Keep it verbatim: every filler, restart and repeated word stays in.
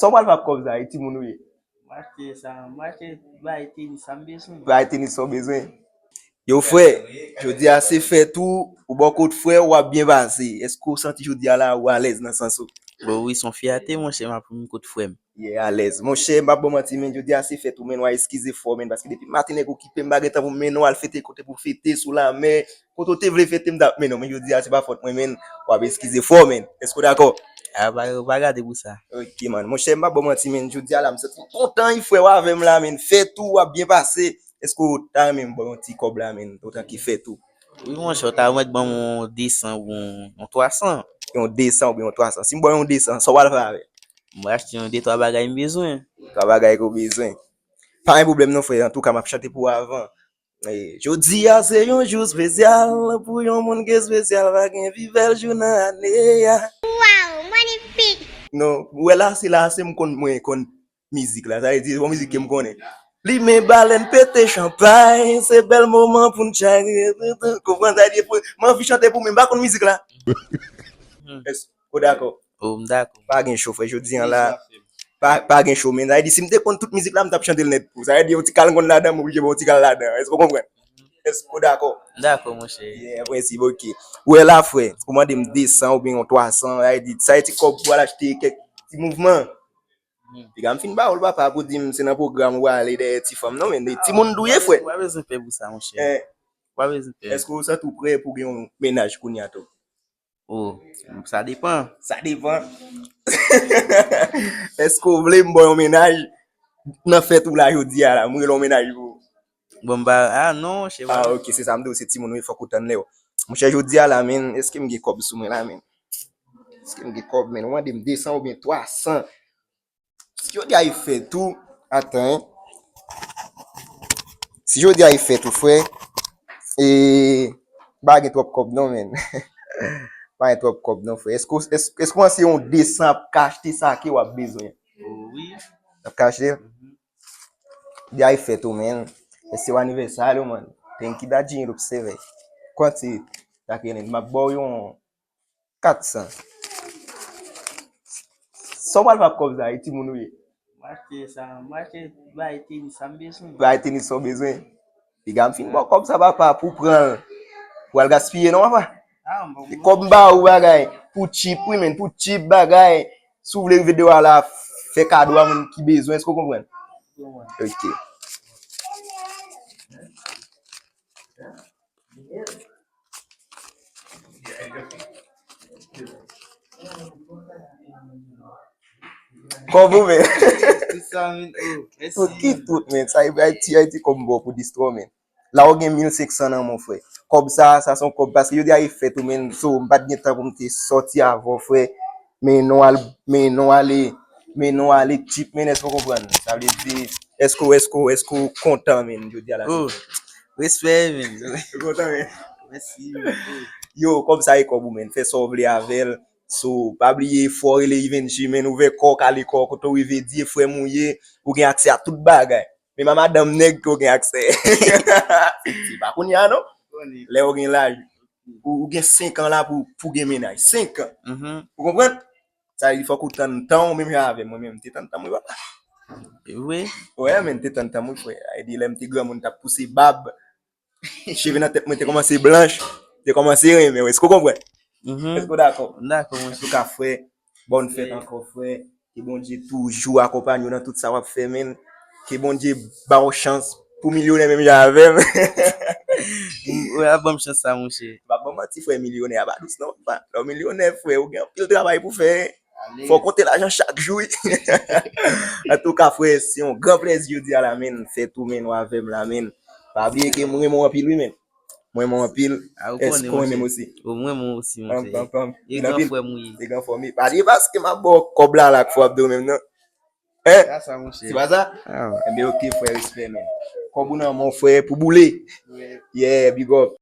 Sa w pral fè ak kòb sa, e timoun ou ye? M achte sa, m achte bay tenis sa m bezwen. Bay tenis sa w bezwen. Yo, frè, jodi a se fèt ou, ou bò kot frè w, w ap byen pase. Èske w santi jodi a la ou alèz nan sans ou? Bon, wi, se yon fyète, monchè, m ap vin kot frè m. Yeah, alèz. Monchè, m ap ba w manti, men, jodi a se fèt ou, men, w a eskize fò, men, paske depi maten nèg okipe m, m pa gen tan pou m mennen w al fete kote pou fete sou lamè. Kote w te vle fete, m t ap mennen w, men jodi a se pa fòt mwen, men, w ap eskize fò, men. Èske w dakò? A, pa, pa gade pou sa. Ok, man. Monchè, m pa ba w manti, men, jodi a la, m santi m kontan, wi, frè, w avè m la, men. Fèt ou, w ap byen pase. Èske w ta renmen m ba w yon ti kòb la, men, otan ke fèt ou? Wi, monchè, w ta mèt ban m yon de san oubyen yon twa san. Yon de san oubyen yon twa san. Si m ba w yon de san, sa w pral fè avè l? M pral achte yon de twa bagay m bezwen. Twa bagay ke w bezwen. Pa gen pwoblèm non, frè. Antouka, m ap chante pou w avan. E, jodi a se yon jou espesyal pou yon moun ki espesyal, pa gen pi bèl jou nan ane a. Waw, manifik! Non, ou wè la, se la, se m konn, mwen konn mizik la, sa vle di, se yon mizik ke m konnen. Limen balèn, pete chanpay, se bèl moman pou n chagren, toutou, konprann sa vle di, pou, m anvi chante pou mwen, m pa konn mizik la. Èske w dakò? Oh, m dakò. Pa gen cho, frè, jodi a la, pa, pa gen cho, men, sa vle di, si m te konn tout mizik la, m t ap chante l nèt pou. Sa vle di, yon ti kal m konn ladan, m oblije ba w yon ti kal ladan. Èske w konprann? Èske w dakò? M dakò, monchè. Yeah, prensip, ok. Ou wè la, frè, ou mande m de san oubyen yon twa san, sa vle di, sa e ti kòb pou al achte kèk ti mouvman. Piga m fin ba w l, papa, pou di m se nan pwogram ou ale dèyè ti fanm, non, men, timoun tou ye, frè. Ou pa bezwen pè pou sa, monchè. Eh. Ou pa bezwen pè. Èske w santi w prè pou gen yon mennaj kounye a tou? Oh, sa depan. Sa depan. Èske w vle m ba w yon mennaj nan fèt ou la jodi a la? M rele yon mennaj pou ou. Bon, m pa, ah, non, monchè. Ah, ok, se sa m di w, se timoun ou ye, fòk ou tann lè w. Monchè, jodi a la, men, èske m gen kòb sou mwen la, men? Èske m gen kòb, men? Ou mande m de san oubyen twa san. Si jodi a e fèt ou, atan, en. Si jodi a e fèt ou, frè, e, pa gen twòp kòb non, men. Pa gen twòp kòb non, frè. Èske, èske, èske w panse yon de san ap ka achte sa ke w ap bezwen? Wi. Ap ka achte? Jodi a e fèt ou, men. Esse é o aniversário, mano. Tem que dar dinheiro pra você, velho. Quanto você tá querendo? M ap ba w yon kat san. Sa w pral fè ak kòb sa, e timoun ou ye? M achte sa, m achte bay tenis sa m bezwen. Bay tenis sa w bezwen. Piga m fin ba w kòb sa, papa, pou w pran l. Pou w al gaspiye non, papa. Ah, m bon. E kòb m ba ou bagay. Pou cheap, wi, men, pou cheap bagay. Si w vle rive deyò a la, fè kado a moun ki bezwen, èske w konprann? Ok. Kòb ou, men. Tout sa, men. Oh, mèsi. Tout ki tout, men. Sa, Ayiti, Ayiti, kòb m ba w pou distro, men. La, ou gen mil senk san nan men w, frè. Kòb sa, sa se yon kòb, paske yo di a e fèt ou, men. So, m pa t gen tan pou m te sòti avè w, frè. Men non al, men non ale, men non ale cheap, men èske w konprann? Sa vle di, èske, èske, èske w kontan, men, jodi a la? Oh, respè, men. Ou kontan, men? Mèsi, men. Oh. Yo, kòb sa e kòb ou, men. Fè sa w vle avè l. So, pa bliye, fò w rele Ivenchi, men, ouvè kò w, kale kò w, kote w rive di e frè m ou ye, ou gen aksè a tout bagay. Men pa madanm nèg ke w gen aksè. Se pa kounye a, non. Lè w gen laj, ou, ou gen senk an la pou, pou gen mennaj. Senk an. Ou konprann? Sa vle di fòk ou tann tan w menm jan avè m. Mwen menm, m te tann tan m, wi, papa. Wi. Wè, men, m te tann tan m, wi, frè. Sa vle di lè m te granmoun, t ap pouse bab. Cheve nan tèt mwen te kòmanse blanch, te kòmanse renmen w. Èske w konprann? Èske w dakò? M dakò, monchè. Antouka, frè, bòn fèt ankò, frè. Ke Bondye toujou akonpanye w nan tout sa w ap fè, men. Ke Bondye ba w chans pou milyonè menm jan avè m. Ou ap ban m chans sa, monchè. M ap ban w manti, frè, milyonè a pa dous, non, papa. Lè w milyonè, frè, ou gen anpil travay pou fè. Fò w konte lajan chak jou, wi. Antouka, frè, se yon gran plèzi jodi a la, men. Fèt ou, men, ou avè m la, men. Pa bliye ke m renmen w anpil, wi, men. M renmen w anpil. Èske w renmen m osi? Ou renmen m osi, monchè. E gran frè m ou ye. E gran frè m ou ye. Pa bliye paske m ap ba w kòb la, la, k fò ap do menm, non. Hein? Se pa sa, monchè. Se pa sa? Enben, ok, frè, respè, men. Kòb ou nan men w, frè, pou boule. Yeah, big up.